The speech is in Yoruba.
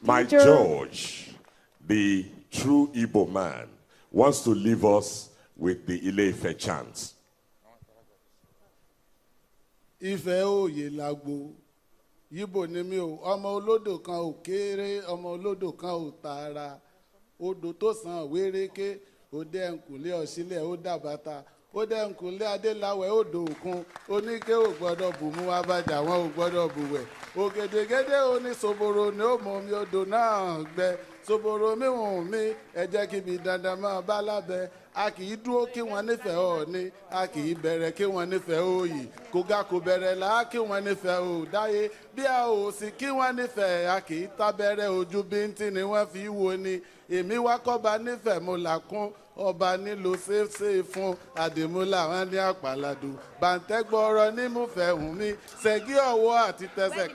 My Teacher. George, the true Igbo man, wants to leave us with the Ile-Ife chant. Ifẹ̀ òye làgbo yíbò ni mí o, ọmọ olódò kan ò kéré, ọmọ olódò kan ò tààrà, odò tó sàn wéréké, òde ẹ̀ǹkùlé ọ̀sílẹ̀ ó dàbàtà, ó dẹ̀ ẹ̀ǹkùlé adéláwẹ̀ odò òkun oníké ò gbọ́dọ̀ bù mú abájà wọn ò gbọ́dọ̀ bùwẹ̀ ògèdègèdè oníṣòbòrò ni ó mọ omi odò náà gbẹ ṣòbòrò mi hùn mí ẹ jẹ́ kíbi dandan máa bá lábẹ́. A kì í dúró kí wọ́n nífẹ̀ẹ́ Ọọ̀ni, a kì í bẹ̀rẹ̀ kí wọ́n nífẹ̀ẹ́ òòyì kóga kò bẹ̀rẹ̀ là á kí wọ́n nífẹ̀ẹ́ òdáyé bí a ò sì kí wọ́n nífẹ̀ẹ́, a kì í tábẹ́rẹ́ ojú bíntín ni wọ́n fi wo ni. Èmi wá kọ́ba nífẹ̀ẹ́ mo là kún ọba nílò ṣeéṣe fún àdìmúlà wọn ní àpàlàdù bàǹtẹ́gbọ́rọ̀ nímúfẹ́ hùn mí ṣẹ́gi ọ̀wọ́ àti tẹsẹ̀.